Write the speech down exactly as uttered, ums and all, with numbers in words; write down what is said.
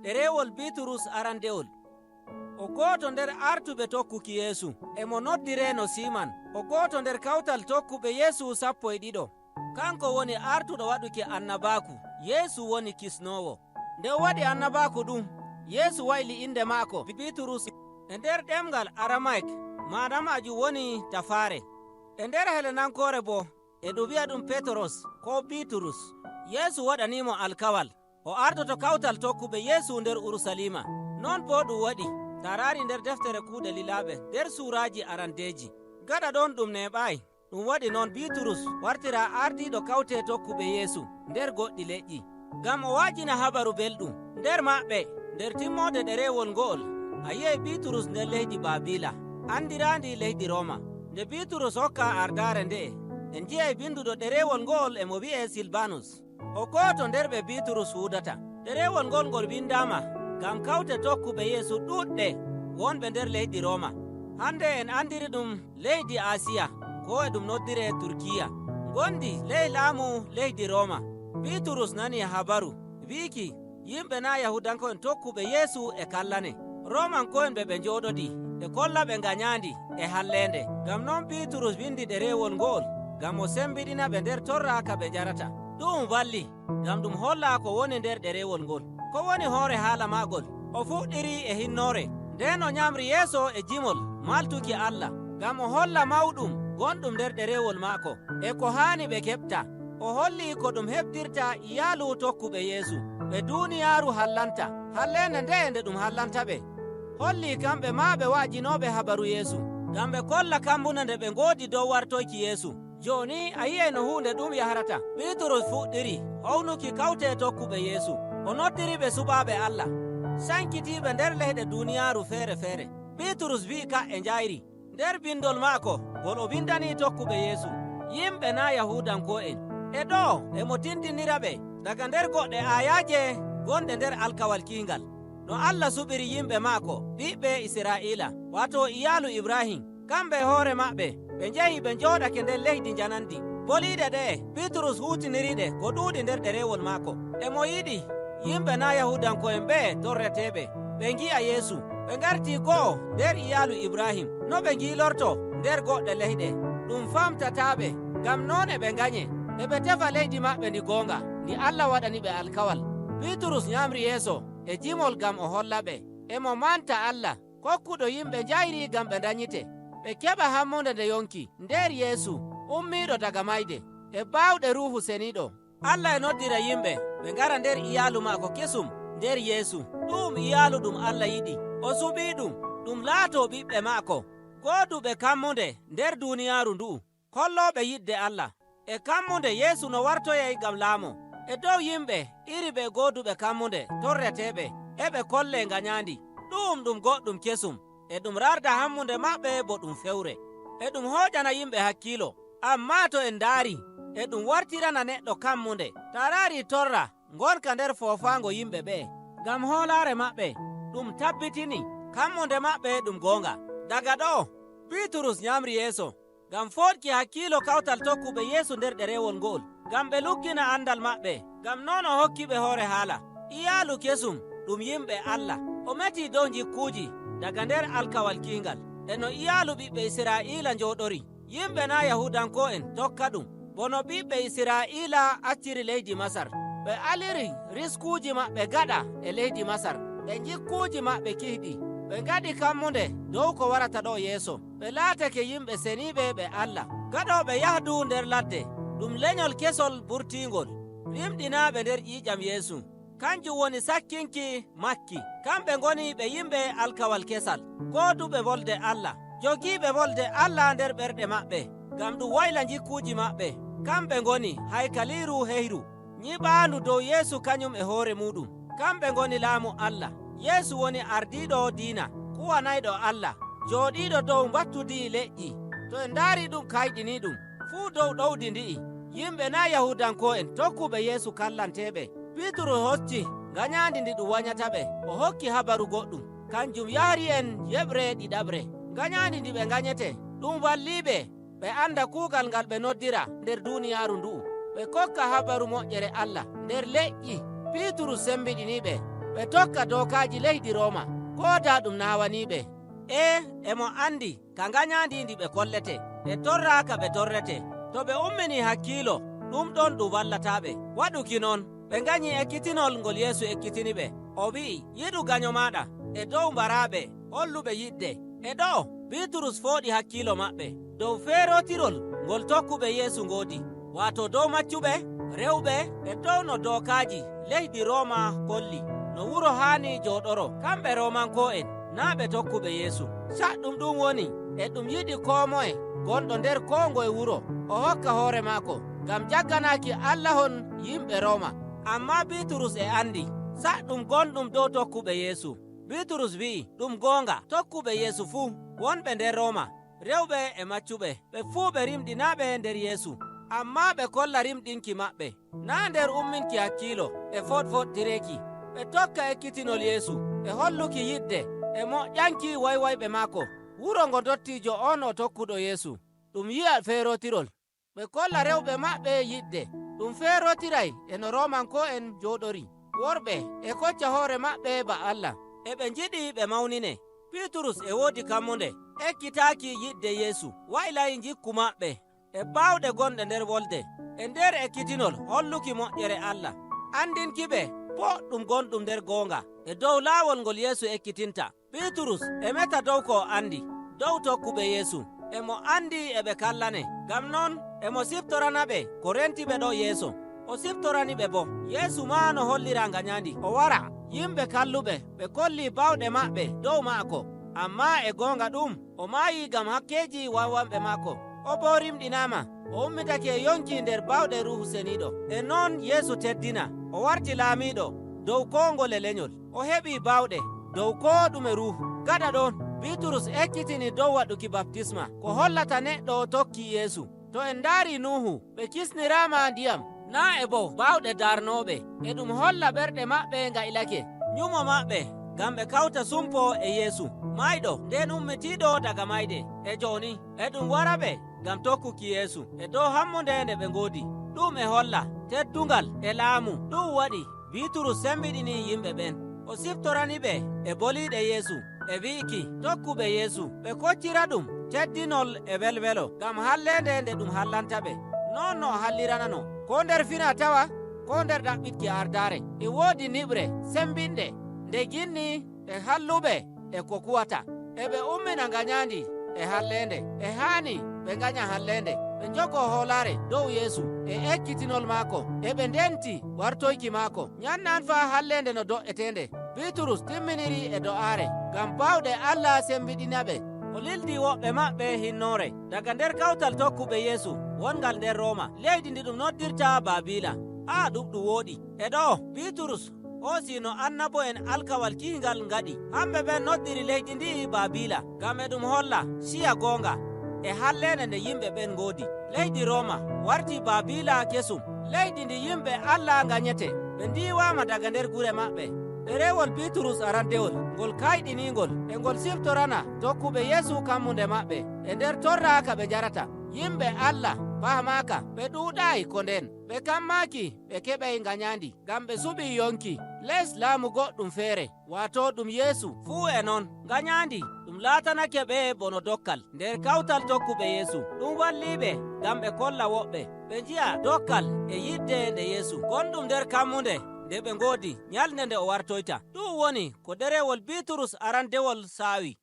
Ɗereewol Biiturus arandewol. O gooto nder artuɓe tokkuki Yeesu, e mo noddiree no Siiman. O gooto nder kawtal tokkuɓe Yeesu sappo e ɗiɗo. Kanko woni artuɗo waɗuki annabaaku. Yeesu woni kisnoowo. Nde o waɗi annabaaku ɗum, Yeesu wayli innde maako Biiturus. E nder ɗemngal Aramayik, maana maajum woni tafaare. E nder Helenankoore boo, e ɗum wi'a ɗum Petros koo Biiturus. Yeesu waɗanii mo alkawal, o ardoto kawtal tokkuɓe Yeesu nder Urusaliima. Non boo ɗum waɗi, taa raari nder deftere Kuuɗe Lilaaɓe, nder suuraaji arandeeji. Gaɗa ɗon ɗum neeɓaay. Ɗum waɗi non Biiturus wartiraa ardiiɗo kawte tokkuɓe Yeesu nder goɗɗi leƴƴi, ngam o wa'ajina Habaru Belɗum. Nder maɓɓe, nder timmoode ɗereewol ngo'ol, a yi'ay Biiturus nder leydi Baabiila, andiraandi leydi Rooma. Nde Biiturus hokkaa ardaare nde'e, en nji'ay binduɗo ɗereewol ngo'ol e mo wi'ee Silbanus. O gooto nder ɓe Biiturus huudata. Ɗereewol ngol, ngol windaama ngam kawte tokkuɓe Yeesu ɗuuɗɗe wonɓe nder leydi Rooma. Hande en andiri ɗum leydi Asiya, koo e ɗum noddiree Turkiya, ngondi ley laamu leydi Rooma. Biiturus nani habaru wiiki yimɓe naa' Yahuudanko'en tokkuɓe Yeesu e kallanee. Roomanko'en ɓe ɓe njooɗodii e kollaɓe nganyaandi e halleende. Ngam non Biiturus windi ɗereewol ngo'ol, ngam o sembiɗinaɓe nder torra ka ɓe njarata. Ɗu'um walli, ngam ɗum holla ko woni nder ɗereewol ngol. Ko woni hoore haala maagol? O fuɗɗiri e hinnoore, nden o nyamri yeeso e jimol, maltuki Allah, ngam o holla mawɗum gonɗum nder ɗereewol maako, e ko haani ɓe keɓta. O holli ko ɗum heɓtirta iyaalu tokkuɓe Yeesu, ɓe duuniyaaru hallanta, halleende nde'e nde ɗum hallantaɓe. Holli kamɓe maa ɓe wa'ajinooɓe habaru Yeesu, ngam ɓe kolla kammunde nde ɓe ngoodi dow wartoyki Yeesu. Jooni a yi'ay no huunde ɗum yahrata. Biiturus fuɗɗiri hownuki kawte tokkuɓe Yeesu. O noddiriɓe suɓaaɓe Allah, sankitiiɓe nder leyɗe duuniyaaru feere-feere. Biiturus wi'i ka'e njayri nder bindol maako ngol o windani tokkuɓe Yeesu, yimɓe naa' Yahuudanko'en. E ɗo e mo tindiniraɓe daga nder goɗɗe aayaaje gonɗe nder Alkawal Kiingal, no Allah suɓiri yimɓe maako, ɓiɓɓe Israa'iila, waato iyaalu Ibraahim. Kamɓe e hoore maɓɓe ɓe njehi ɓe njooɗake nder leydi njanandi. Boliiɗe ɗe'e Biiturus huutiniriɗe ko ɗuuɗi nder ɗereewol maako. E mo yiɗi yimɓe naa' Yahuudanko'en ɓe'e torreteeɓe, ɓe ngi'a Yeesu, ɓe ngartii go'o nder iyaalu Ibraahim, no ɓe ngiilorto nder goɗɗe leyɗe. Ɗum famtataaɓe, ngam non e ɓe nganye, e ɓe tefa leydi maɓɓe ndi goonga, ndi Allah waɗani ɓe alkawal. Biiturus nyamri yeeso e jimol ngam o hollaɓe e mo manta Allah, kokkuɗo yimɓe njayri ngam ɓe ndanyite, ɓe keɓa hammunde nde yonki nder Yeesu, ummiiɗo daga mayde, e baawɗe Ruuhu Seniiɗo. Allah e noddira yimɓe ɓe ngara nder iyaalu maako kesum nder Yeesu. Ɗu'um iyaalu ɗum Allah yiɗi, o suɓiiɗum, ɗum laatoo ɓiɓɓe maako, gooduɓe kammunde nder duuniyaaru ndu'u, kollooɓe yidde Allah. E kammunde Yeesu no wartoyay ngam laamoo. E dow yimɓe iri ɓe gooduɓe kammunde torreteeɓe, e ɓe kollee nganyaandi. Ɗu'um ɗum goɗɗum kesum, e ɗum rarda hammunde maɓɓe bo ɗum fewre. E ɗum hooƴana yimɓe hakkiilo. Ammaa to en ndaarii, e ɗum wartirana neɗɗo kammunde. Taa raarii torra ngonka nder foofaango yimɓe ɓe'e. Ngam hoolaare maɓɓe, ɗum tabbitini kammunde maɓɓe ɗum goonga. Daga ɗo'o, Biiturus nyamri yeeso ngam fooɗki hakkiilo kawtal tokkuɓe Yeesu nder ɗereewol ngo'ol, ngam ɓe luggina andal maɓɓe. Ngam non o hokki ɓe hoore haala iyaalu kesum ɗum yimɓe Allah. O meti dow njikkuuji daga nder Alkawal Kiingal, e no iyaalu ɓiɓɓe Israa'iila njooɗori. Yimɓe naa' Yahuudanko'en tokkaɗum, bono ɓiɓɓe Israa'iila acciri leydi Masar. Ɓe aliri riskuuji maɓɓe gaɗa e leydi Masar, e njikkuuji maɓɓe kihiɗi. Ɓe ngaɗi kammunde dow ko warata ɗo'o yeeso. Ɓe laatake yimɓe seniiɓe ɓe Allah, gaɗooɓe yahdu nder ladde. Ɗum lenyol kesol burtiingol, rimɗinaaɓe nder ƴiiƴam Yeesu. Kanjum woni sakkinki makki. Kamɓe ngoni ɓe yimɓe alkawal kesal, gooduɓe wolde Allah, jogiiɓe wolde Allah nder ɓerɗe maɓɓe, ngam ɗum wayla njikkuuji maɓɓe. Kamɓe ngoni haykaliiru heyru, nyiɓaandu dow Yeesu kanyum e hoore muuɗum. Kamɓe ngoni laamu Allah. Yeesu woni ardiiɗo diina, kuwanayɗo Allah, jooɗiiɗo dow mbattudi leƴƴi. To en ndaarii ɗum kayɗiniiɗum, fuu dow ɗowdi ndi'i, yimɓe naa' Yahuudanko'en tokkuɓe Yeesu kallanteeɓe. Biiturus hocci nganyaandi ndi ɗum wanyataɓe, o hokki habaru goɗɗum. Kanjum yahri'en yeɓre ɗiɗaɓre. Nganyaandi ndi ɓe nganyete, ɗum walliiɓe ɓe anda kuugal ngal ɓe noddira nder duuniyaaru ndu'u, ɓe kokka habaru moƴƴere Allah nder leƴƴi. Biiturus sembiɗiniɓe, ɓe tokka dookaaji leydi Rooma, kooda ɗum naawanii ɓe. Ee, e mo anndi ka nganyaandi ndi ɓe kolletee, e torraa ka ɓe torretee. To ɓe umminii hakkiilo, ɗum ɗoon ɗum wallataa ɓe. Waɗuki noon, ɓe nganyii ekkitinol ngol Yeesu ekkitini ɓe. O wi'i, "Yiɗu ganyo maaɗa," e dow mbaraaɓe holluɓe yiɗde. E ɗo'o, Biiturus fooɗi hakkiilo maɓɓe dow feerootirol ngol tokkuɓe Yeesu ngoodi, waato dow maccuɓe, rewɓe, e dow no dookaaji leydi Rooma kolli, no wuro haani jooɗoroo, kamɓe Roomanko'en, naa ɓe tokkuɓe Yeesu. Saɗɗum ɗum woni, e ɗum yiɗi koo moye gonɗo nder koo ngoye wuro, o hokka hoore maako, ngam jagganaaki Allahon yimɓe Rooma. Ammaa Biiturus e anndi saɗɗum gonɗum dow tokkuɓe Yeesu. Biiturus wi'i, "Ɗum goonga, tokkuɓe Yeesu fuu, wonɓe nder Rooma, rewɓe e maccuɓe, ɓe fuu ɓe rimɗinaaɓe nder Yeesu, ammaa ɓe kolla rimɗinki maɓɓe, naa nder umminki hakkiilo e fooɗfooɗtireeki. Ɓe tokka ekkitinol Yeesu, e holluki yiɗde, e moƴƴanki waywayɓe maako." Wuro ngo ndottiijo oon o tokkuɗo Yeesu, ɗum yi'a feerootirol. Ɓe kolla rewɓe maɓɓe yiɗde, ɗum feerootiray e no Roomanko'en njooɗori. Worɓe e kocca hoore maɓɓe ba Allah, e ɓe njiɗi ɓe mawnine. Biiturus e woodi kammunde, ekkitaaki yiɗde Yeesu, waylay njikku maɓɓe, e baawɗe gonɗe nder wolde, e nder ekkitinol holluki moƴƴere Allah. Anndinki ɓe booɗɗum gonɗum nder goonga, e dow laawol ngol Yeesu ekkitinta. Biiturus e meta dow ko o anndi dow tokkuɓe Yeesu. E mo anndi e ɓe kallane. Ngam non, e mo siftorana ɓe ko renti ɓe ɗo yeeso. O siftorani ɓe boo, Yeesu maa no hollira nganyaandi, o wara. Yimɓe kalluɓe ɓe kolli baawɗe maɓɓe dow ma'ako. Ammaa e goonga ɗum, o maayi ngam hakkeeji wanwanɓe maako. O boo rimɗinaama, o ummitake e yonki nder baawɗe Ruuhu Seniiɗo. E non Yeesu teddina, o warti laamiiɗo dow koo ngole lenyol. O heɓi baawɗe dow koo ɗume Ruuhu. Gaɗa ɗoon, Biiturus ekkitini dow waɗuki baptisma, ko hollata neɗɗo tokki Yeesu. To en ndaari Nuuhu, ɓe kisniraama ndiyam, naa e bo baawɗe darnooɓe. E ɗum holla ɓerɗe maɓɓe ngaylake, nyumo maɓɓe, ngam ɓe kawta sumpo e Yeesu, maayɗo, nden ummitiiɗo daga maayde. E jooni, e ɗum wara ɓe ngam tokkuki Yeesu e dow hammunde nde ɓe ngoodi. Ɗum e holla teddungal e laamu. Ɗum waɗi Biiturus sembiɗini yimɓe ɓen. O siftorani ɓe e boliiɗe Yeesu, e wi'iki tokkuɓe Yeesu ɓe koccira ɗum teddinol e welwelo ngam halleende nde ɗum hallanta ɓe. Noon no o halliranano, koo nder fina tawa, koo nder ɗaɓɓitki ardaare. E woodi niɓre sembinɗe nde ginni e halluɓe e ko kuwata. E ɓe ummina nganyaandi e halleende. E haani ɓe nganya halleende, ɓe njogoo hoolaare dow Yeesu e ekkitinol maako, e ɓe ndenti wartoyki maako. Nyannan faa halleende no do'eteende. Biiturus timminiri e do'aare ngam baawɗe Allah sembiɗina ɓe. O lildi woɓɓe maɓɓe hinnoore daga nder kawtal tokkuɓe Yeesu wongal nder Rooma, leydi ndi ɗum noddirta Baabila. Haa ɗum ɗum wooɗi. E ɗo'o, Biiturus hoosi no annabo'en alkawal kiingal ngaɗi. Hamɓe ɓen noddiri leydi ndi'i Baabila, ngam e ɗum holla ciya goonga e halleende nde yimɓe ɓen ngoodi. Leydi Rooma warti Baabila kesum, leydi ndi yimɓe Allah nganyete. Ɓe ndiiwaama daga nder gure maɓɓe. Ɗereewol Biiturus arandewol, ngol kayɗiniingol, e ngol siftorana tokkuɓe Yeesu kammunde maɓɓe, e nder torra ka ɓe njarata. Yimɓe Allah pahmaaka, ɓe ɗuuɗaayi ko ndeen. Ɓe kammaaki ɓe keɓay nganyaandi, ngam ɓe suɓii yonki les laamu goɗɗum feere, waato ɗum Yeesu. Fuu e non, nganyaandi ɗum laatanake ɓe bono dokkal nder kawtal tokkuɓe Yeesu. Ɗum wallii ɓe ngam ɓe kolla woɓɓe, ɓe nji'a dokkal e yidde nde Yeesu gonɗum nder kammunde nde ɓe ngoodi nyalnde nde o wartoyta. Ɗum woni ko ɗereewol Biiturus arandewol saawi.